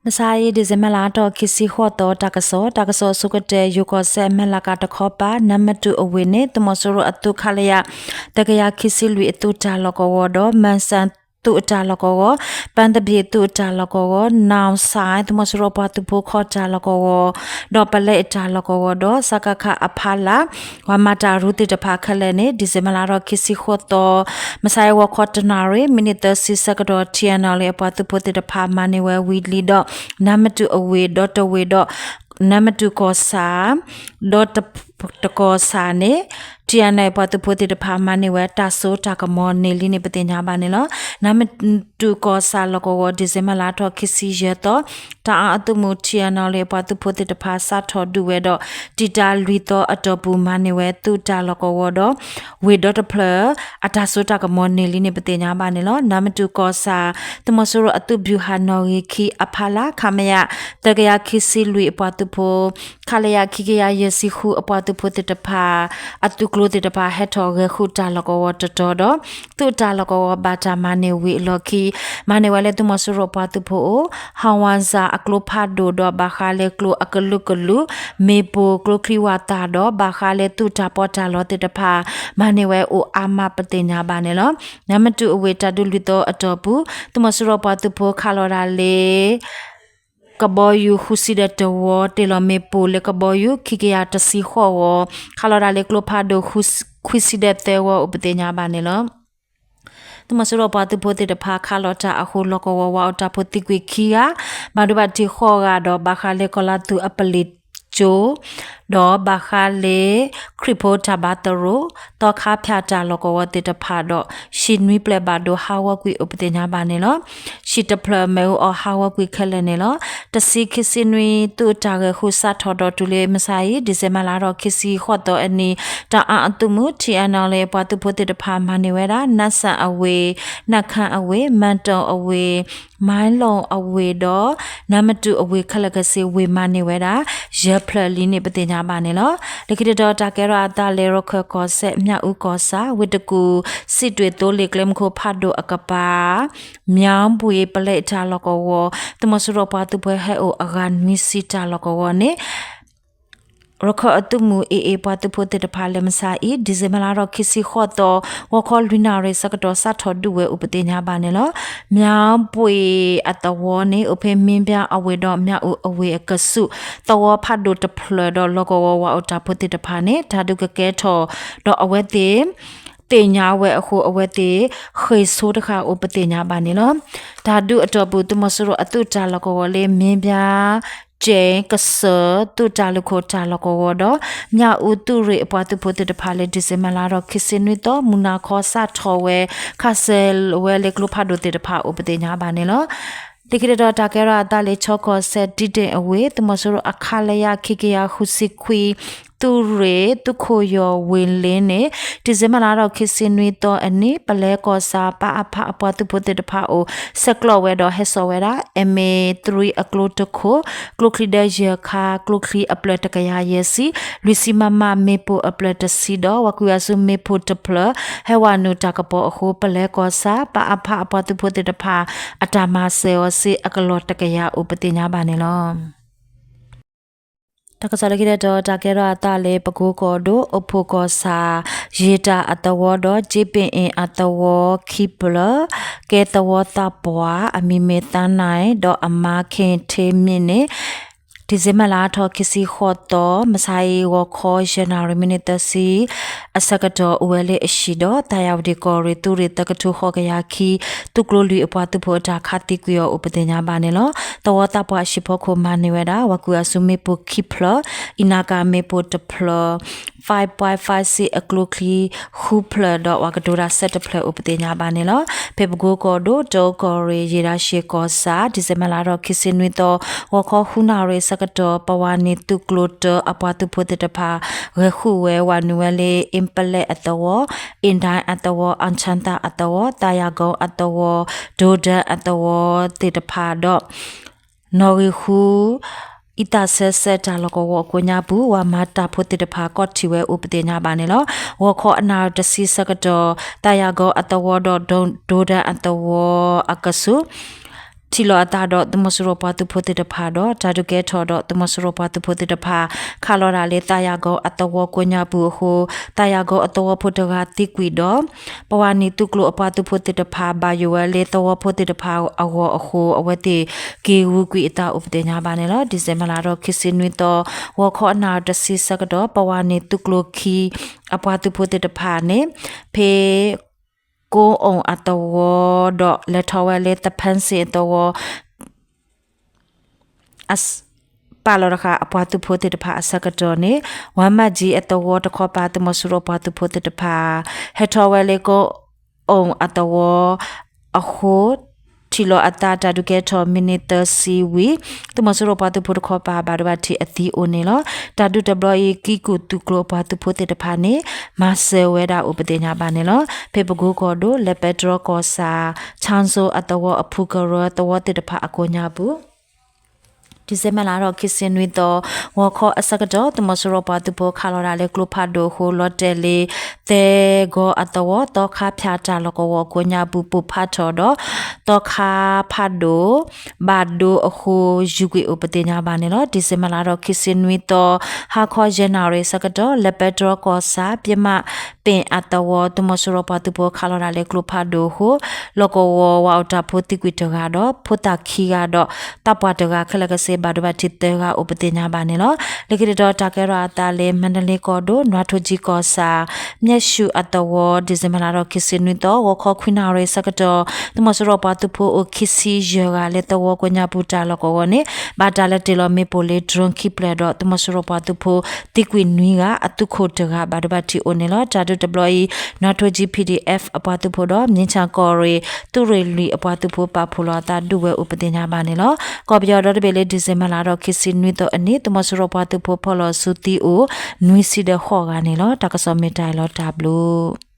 မဆါအံၤ December လါထီၣ်ခံဆံဃိးသီ တၢ်ကစီၣ်, တၢ်ကစီၣ်အဆိကတၢၢ် ယိၤကီၢ်စဲၣ် မဲၢ်လးကၤတခီပၤ နါမ့ၢ်တူၢ်အဝ့ၢ်န့ၣ် သုးမီၤစိရိၤအသုး ခလရ တကယၤခံဆံလွံၢ်အသုးတၢ်လီၢ်ကဝီၤဒီး မၢၣ်စၣ်သုးအတၢ်လီၢ်ကဝီၤ, ပၣ်သဘံၣ်သုးအတၢ်လီၢ်ကဝီၤ, နီၢ်စၣ် သုးမီၤစိရိၤပှၤသုးဖိခီတၢ်လီၢ်ကဝီၤ, ဒီးပလဲအတၢ်လီၢ်ကဝီၤဒီး စကခ အဖီလာ် ပှၤမၤတၢ်ရူသ့ၣ်တဖၣ်ခဲလၢာ်န့ၣ် December လါထီၣ်ခံဆံဃိးသီ မဆါအံၤ ဂီၤခီတနၣ်ရံၣ် မံးနံးသၢဆံဆၢကတီၢ် ထံၣ်အဲၣ်နီၣ်လ့ၣ် အပှၤသုးဖိသ့ၣ်တဖၣ်မၤန့ၢ်ဝဲဝံၤလံဒီး နါမ့ၢ်တူၢ်အဝ့ၢ်ဒီတဝ့ၢ်ဒီး နါမ့ၢ်တူၢ်ကီၢ်ဆၣ် ဒီတကီၢ်ဆၣ်န့ၣ် ထံၣ်အဲၣ်နီၣ်လ့ၣ် ပှၤသုးဖိသ့ၣ်တဖၣ် မၤန့ၢ်ဝဲတၢ်စိတၢ်ကမီၤန့ၢ်လံန့ၣ် ပသ့ၣ်ညါဘၣ်န့ၣ်လီၤ. နါမ့ၢ်တူၢ်ကီၢ်ဆၣ်လီၢ်ကဝီၤ December လါထီၣ်ခံဆံယဲၢ်သီ တၢ်အါအသုးမုၢ် ထံၣ်အဲၣ်နီၣ်လ့ၣ် ပှၤသုးဖိသ့ၣ်တဖၣ် စးထီၣ်ဒုးဝဲဒီး တံာ်တာ်လွံၢ်သီအတီၢ်ပူၤ မၤန့ၢ်ဝဲသုးတၢ်လီၢ်ကဝီၤဒီး ဝ့ၢ်ဒီတဖျၢၣ် အတၢ်စိတၢ်ကမီၤန့ၢ်လံန့ၣ် ပသ့ၣ်ညါဘၣ်န့ၣ်လီၤ. နါမ့ၢ်တူၢ်ကီၢ်ဆၣ် သုးမီၤစိရိၤအသုး ဗျူဟာ နီၣ်ဂံၢ်ခံ အဖီလာ် ခမရ သၢကယၤခံဆံလွံၢ် အပှၤသုးဖိ ခလရ ခံကယၤယဲၢ်ဆံဃု အပှၤသုးဖိသ့ၣ်တဖၣ် အသုးကျိၤသ့ၣ်တဖၣ် ဟဲထီၣ်ဂဲၤဃုာ်တၢ်လီၢ်ကဝီၤတတီၤဒီး သုးတၢ်လီၢ်ကဝီၤဘၣ်တၢ်မၤန့ၢ်ဝံၤအလီၢ်ခံ မၤန့ၢ်ဝဲလၢသုးမီၤစိရိၤပှၤသုးဖိအအိၣ် ဟီဝါစၢ် အကျိဖးဒိၣ်ဒီး ဘၣ်ဃးလၢကျိအကလုာ်ကလုာ်, မ့ၣ်ပိၢ် ကျိချံဝၣ်သၣ်ဒီး ဘၣ်ဃးလၢသုးတၢ်ပီးတၢ်လီသ့ၣ်တဖၣ် မၤန့ၢ်ဝဲအိၣ်အါမး ပသ့ၣ်ညါဘၣ်န့ၣ်လီၤ. နါမ့ၢ်တူၢ်အဝ့ၢ် တၢ်ဒုးလွံၢ်သီအတီၢ်ပူၤ သုးမီၤစိရိၤပှၤသုးဖိခးလီၤတၢ်လၢ ကဘီယူၤဃုဆံဒီးတဝီ တ့ၢ်လီၤမ့ၣ်ပိၢ်လၢကဘီယူၤ ခံကယၤတဆံဃိးဝီ, ခးလီၤတၢ်လၢကျိဖးဒိၣ် ခွံဆံဒီးသၢဝီအိၣ် ပသ့ၣ်ညါဘၣ်န့ၣ်လီၤ. သုးမီၤစိရိၤပှၤသုးဖိသ့ၣ်တဖၣ် ခးလီၤတၢ်အဃိ လီၢ်ကဝီၤဝးအိၣ်တၢ်ဖိသံကွံာ်ခံဂၤ, ဘၣ်ဒိဘၣ်ထံးဃိးဂၤဒီး ဘၣ်ဃးလၢကီၤလါသူအပလံၤကၠိ ဒီးဘၣ်ဃးလၢ ခရံာ်ဖိတၢ်ဘါသရိာ် သီခါဖၠၣ်တၢ်လီၢ်ကဝီၤသ့ၣ်တဖၣ်ဒီး ဟံၣ်နွံပျဲၢ်ဘၣ်ဒိဟးဂီၤကွံာ်အိၣ် ပသ့ၣ်ညါဘၣ်န့ၣ်လီၤ. ဟံၣ်တဖျၢၣ်မ့ၣ်အူအီၣ်ဟးဂီၤကွံာ်ခဲလၢာ်န့ၣ်လီၤ. တဆံခံဆံနွံ သုးတၢ်ဂဲၤဃုာ်စးထီၣ်ဒီးတုၤလၢမဆါအံၤ December လါထီၣ်ခံဆံဃိးသီအနံၤ တၢ်အါအသုးမုၢ် ထံၣ်အဲၣ်နီၣ်လ့ၣ် ပှၤသုးဖိသ့ၣ်တဖၣ်မၤန့ၢ်ဝဲဒၣ် နၢ်စၣ်အဝ့ၢ်, နၢ်ခၢၣ်အဝ့ၢ်, မၢၣ်တီၣ်အဝ့ၢ်, မၢၣ်လီၣ်အဝ့ၢ်ဒီး နါမ့ၢ်တူၢ်အဝ့ၢ်ခဲလၢာ်ခဲဆ့ ဝ့ၢ်မၤန့ၢ်ဝဲဒၣ် ယဲၢ်ဖျၢၣ်လံန့ၣ် ပသ့ၣ်ညါဘၣ်န့ၣ်လီၤ. လၢခံတတီၤ တၢ်ကဲထီၣ်အသးလၢ ရခၢၣ်ကီၢ်စဲၣ် မၠၣ်အူကီၢ်ဆၣ် ဝ့ၢ်တကူၣ် စံးတွ့ၣ်သိလ့ၣ်ကျဲမုၢ်ခိၣ်ဖးဒိၣ်အကပၤ မၠၣ်ပှ့ၤပလဲအတၢ်လီၢ်ကဝီၤ သုးမီၤစိရိၤပှၤသုးဖိဟဲအိၣ်အဂၤနွံဆံတၢ်လီၢ်ကဝီၤန့ၣ် ရခၢၣ်အသုးမုၢ် AA ပှၤသုးဖိသ့ၣ်တဖၣ်လၢမဆါအံၤ December လါထီၣ်ခံဆံဃိးသီ ဂီၤခီလွံၢ်နၣ်ရံၣ်ဆၢကတီၢ် စးထီၣ်ဒုးဝဲအိၣ် ပသ့ၣ်ညါဘၣ်န့ၣ်လီၤ. မၠၣ်ပှ့ၤအသဝီန့ၣ် အိၣ်ဖဲမ့ၢ်ဘၠါအဝ့ၢ်ဒီးမၠၣ်အူအဝ့ၢ်အကဆူး သဝီဖးဒိၣ်တဖျၢၣ်ဒီး လီၢ်ကဝီၤဝးအိၣ်တၢ်ဖိသ့ၣ်တဖၣ်န့ၣ် တၢ်ဒုးကကဲထီၣ်ဒီးအဝဲသ့ၣ် သ့ၣ်ညါဝဲအဃိ အဝဲသ့ၣ် ဃ့ၢ်ဆိတဃၣ်အိၣ် ပသ့ၣ်ညါဘၣ်န့ၣ်လီၤ. တၢ်ဒုးအတီၢ်ပူၤ သုးမီၤစိရိၤအသုးတၢ်လီၢ်ကဝီၤလၢ မ့ၢ်ဘၠါ ကၠဲၣ်ကစၢၢ် သုးတၢ်လူၢ်ခိၣ်တၢ်လီၢ်ကဝီၤဒီး မၠၣ်အူသုးရ့ၣ်အပှၤသုးဖိသ့ၣ်တဖၣ်လၢ December လါထီၣ်ခံဆံနွံသီ မုၢ်နၤခီစးထီၣ်ဝဲ ခးစဲၤဝဲလၢကျိဖးဒိၣ်သ့ၣ်တဖၣ်အိၣ် ပသ့ၣ်ညါဘၣ်န့ၣ်လီၤ. လၢခံတတီၤ တၢ်ကဲထီၣ်အသးလၢ ချီကီၢ်စဲၣ် ဒံဒ့ၣ်အဝ့ၢ် သုးမီၤစိရိၤအ ခလရ ခံကယၤဃုဆံခွံ သုးရ့ၣ် သုးခိၣ်ယီၢ်ဝ့ၢ်လ့န့ၣ် December လါထီၣ်ခံဆံနွံသီအနံၤ ပလဲကီၢ်ဆၣ် ပအဖ အပှၤသုးဖိသ့ၣ်တဖၣ်အိၣ် ဆဲးကျိးဝဲဒီးဟဲစိာ်ဝဲဒၣ် MA three အကျိတခိၣ်, ကျိချံဒၢယဲၢ်ခါ, ကျိချံအဖျၢၣ်တကယၤယဲၢ်ဆံ, လွံၢ်ဆံ MM မ့ၣ်ပိၢ်အဖျၢၣ်တဆံဒီး ဝၤကွံာ်အစုမ့ၣ်ပိၢ်တဖျၢၣ် ဟဲဝဲနုာ်တၢ်ကပီၤအဃိ ပလဲကီၢ်ဆၣ် ပအဖ အပှၤသုးဖိသ့ၣ်တဖၣ် အတၢ်မၤစၢၤအီၤစ့အကလီၢ်တကယၤအိၣ် ပသ့ၣ်ညါဘၣ်န့ၣ်လီၤ. တၢ်ကစီၣ်လၢခံတတီၤ တၢ်ကဲထီၣ်အသးလၢ ပကိကီၢ်ဒိၣ် အိၣ်ဖှိၣ်ကီၢ်ဆၣ် ယ့ၢ်တၢ်အသဝီဒီး ကၠ့ပ့ၣ်အ့ၣ်အသဝီခံဖျၢၣ် ကဲသဝီသးပှၢ် အမံၤမ့ၢ်သးနၢ်ဒီးအမါ ခ့ၣ်ထ့မ့ၢ်န့ၣ် December လါထီၣ်ခံဆံဃိးသီ မဆါအံၤ ဂီၤခီ ယဲၢ်နၣ်ရံၣ် မံးနံးသၢဆံ အဆၢကတီၢ် အိၣ်ဝဲလၢအဟံၣ်ဒီး သးယၤဝတံၣ်ကီၢ်ရ့ၣ် သုးရ့ၣ် သၢကထိဃိးကယၤခံ သုးကျိၤလွံၢ်အပှၤသုးဖိအတၢ်ခးသံကွံာ်အီၤအိၣ် ပသ့ၣ်ညါဘၣ်န့ၣ်လီၤ. သဝီသးပှၢ်အဟံၣ်ဖီခိၣ်မၤန့ၢ်ဝဲဒၣ် ဝၤကွံာ်အစုမ့ၣ်ပိၢ်ခံဖျၢၣ်, အံၤနါကၤမ့ၣ်ပိၢ်တဖျၢၣ်, five point five six အကျိချံဃုဖျၢၣ်ဒီး ဝၤကတိၤတၢ်ဆဲးတဖျၢၣ်အိၣ် ပသ့ၣ်ညါဘၣ်န့ၣ်လီၤ. ဖဲပကိကီၢ်ဒိၣ် တၢကီၢ်ရ့ၣ် ယ့ၢ်တၢ်ရှ့ၣ်ကီၢ်ဆၣ် December လါထီၣ်ခံဆံနွံသီ ဂီၤခီဃုနၣ်ရံၣ်ဆၢကတီၢ် ပဝၤနံၤသုးကျိၤတၢအပှၤသုးဖိသ့ၣ်တဖၣ် ဂဲၤဃုာ်ဝဲဝဲနုာ်ဝဲလၢ အ့ပလဲၣ်အသဝီ, အ့ဒၣ်အသဝီ, အၣ်ဆၣ်သၣ်အသဝီ, သးယၤကီအသဝီ, ဒိဒၢအသဝီသ့ၣ်တဖၣ်ဒီး နီၣ်ဂံၢ်ဃု အံသၣ်ဆၢစဲးတၢ်လီၢ်ကဝီၤအကိးညါပူၤ ဝၤမၤတၢ်ဖိသ့ၣ်တဖၣ် ကီၢ်ထံၣ်ဝဲအိၣ် ပသ့ၣ်ညါဘၣ်န့ၣ်လီၤ. ဂီၤခီအနၣ်ရံၣ်တဆံဆၢကတီၢ် သးယၤကီအသဝီဒီး ဒိဒၢအသဝီအကဆူး ထံၣ်လိာ်အသးဒီးသုးမီၤစိရိၤပှၤသုးဖိသ့ၣ်တဖၣ်ဒီး တၢ်ဒုးကဲထီၣ်ဒီးသုးမီၤစိရိၤပှၤသုးဖိသ့ၣ်တဖၣ် ခးလီၤဒၣ်လၢသးယၤကီၤအသဝီကိးညါပူၤအဃိ သးယၤကီၤအသဝီဖိတဂၤသံကွံာ်ဒီး ပဝါနံၤသုးကျိၤအပှၤသုးဖိသ့ၣ်တဖၣ် ဘၣ်ယိၣ်ဝဲလၢသဝီဖိသ့ၣ်တဖၣ်အဂီၢ်အဃိ အဝဲသ့ၣ်က့ၤဂုာ်ကွံာ်အသးအိၣ်ပသ့ၣ်ညါဘၣ်န့ၣ်လီၤ. ဒံၣ်စ့ဘၢၣ်လါထီၣ်ခံဆံနွံသီ ဂီၤခီအနၣ်ရံၣ်တဆံဆၢကတီၢ် ပဝါနံၤသုးကျိၤခံ အပှၤသုးဖိသ့ၣ်တဖၣ်န့ၣ် ဖဲ ကိအိၣ်အသဝီဒီး လဲၤထီၣ်ဝဲလၢသဖၢၣ်စ့ၣ်အသဝီ ပာ်လီၤတဃာ်အပှၤသုးဖိသ့ၣ်တဖၣ်အဆၢကတီၢ်န့ၣ် ဝါမၢ်ကၠံအသဝီတခီပၤ သုးမီၤစိရိၤပှၤသုးဖိသ့ၣ်တဖၣ် ဟဲထီၣ်ဝဲလၢကိအိၣ်အသဝီအဃိ ထံၣ်လိာ်အသးတၢ်ဒုးကဲထီၣ်မံးနံးသၢဆံဝံၤ သုးမီၤစိရိၤပှၤသုးဖိတခီပၤ ဘၣ်ဒိဘၣ်ထံးအသံအိၣ်န့ၣ်လီၤ. တၢ်ဒုးတဘျီအံၤ ကံကူၣ်သုးကျိၤအပှၤသုးဖိသ့ၣ်တဖၣ်န့ၣ် မၤစၢၤဝဲဒၣ်အိၣ်ပသ့ၣ်ညါဘၣ်န့ၣ်လီၤ. ဖဲပကိကီၢ်ဒိၣ် လဲၤပဲတြီကီၢ်ဆၣ် ဆၣ်စိအသဝီအဖုကရၢသဝီသ့ၣ်တဖၣ်အကိးညါပူၤ ဒံၣ်စ့ဘၢၣ်လါထီၣ်ခံဆံနွံသီ ဂီၤခီအဆၢကတီၢ် သုးမီၤစိရိၤပှၤသုးဖိခးလီၤဒၣ်လၢကျိဖးဒိၣ်အဃိ လီၤတဲာ်လၢ သဲဂီၤအသဝီ သီခါဖၠၣ်တၢ်လီၢ်ကဝီၤအကိးညါပူၤ ပိၢ်ဖးထီၣ်ဒီး သီခါဖးဒိၣ် ဘၣ်ဒိအဃိ ယူၤကွံာ်အိၣ်ပသ့ၣ်ညါဘၣ်န့ၣ်လီၤ. ဒံၣ်စ့ဘၢၣ်လါထီၣ်ခံဆံနွံသီ ဟါခီယဲၢ်နၣ်ရံၣ်အဆၢကတီၢ် လဲၤပဲတြီကီၢ်ဆၣ် ပျဲမးပ့ၣ်အသဝီ သုးမီၤစိရိၤပှၤသုးဖိခးလီၤဒၣ်လၢကျိဖးဒိၣ်အဃိ လီၢ်ကဝီၤဝးအိၣ်တၢ်ဖိသံကွံာ်တဂၤဒီး ဖိသၣ်ခံဂၤဒီး သးပှၢ်တဂၤခဲလၢာ်ကဆ့ ဘၣ်ဒိဘၣ်ထံးသၢဂၤအိၣ်ပသ့ၣ်ညါဘၣ်န့ၣ်လီၤ. လၢခံတတီၤ တၢ်ကဲထီၣ်အသးလၢ မါဒလ့ကီၢ်ဒိၣ် နွါထိကၠံကီၢ်ဆၣ် မျဲၢ်ၡူၣ်အသဝီ ဒံၣ်စ့ဘၢၣ်လါထီၣ်ခံဆံနွံသီ ဂီၤခီခွံနၣ်ရံၣ်အဆၢကတီၢ် သုးမီၤစိရိၤပှၤသုးဖိအိၣ်ခံဆံယဲၢ်ဂၤလၢသဝီကိးညါပူၤတၢ်လီၢ်ကဝီၤန့ၣ် ဘၣ်တၢ်လဲၤတ့ၢ်လီၤမ့ၣ်ပိၢ်လၢ drone ခံဖျၢၣ်ဒီး သုးမီၤစိရိၤပှၤသုးဖိသံကွံာ်နွံဂၤ အသုးခိၣ်တဂၤ ဘၣ်ဒိဘၣ်ထံးအိၣ်န့ၣ်လီၤ. တၢ်ဒုးတဘျီအံၤ နွါထိကၠံ P D F အပှၤသုးဖိဒီး မ့ၢ်ဆၣ်ကီၢ်ရ့ၣ် သုးရ့ၣ်လွံၢ်အပှၤသုးဖိ ပာ်ဖှိၣ်လီၤအသးဒုးဝဲအိၣ်ပသ့ၣ်ညါဘၣ်န့ၣ်လီၤ. ကီၢ်ပယီၤဒီတဘ့ၣ်လၢ ဒံၣ်စ့ဘၢၣ်လါထီၣ်ခံဆံနွံသီအနံၤ သုးမီၤစိရိၤပှၤသုးဖိဖီၣ်လီၤစုသံအိၣ် နွံဆံဒီးဃိးဂၤန့ၣ်လီၤ. တၢ်ကစီၣ်မ့ၢ်တၢ်အံၤလီၤ တၢ်ဘျုး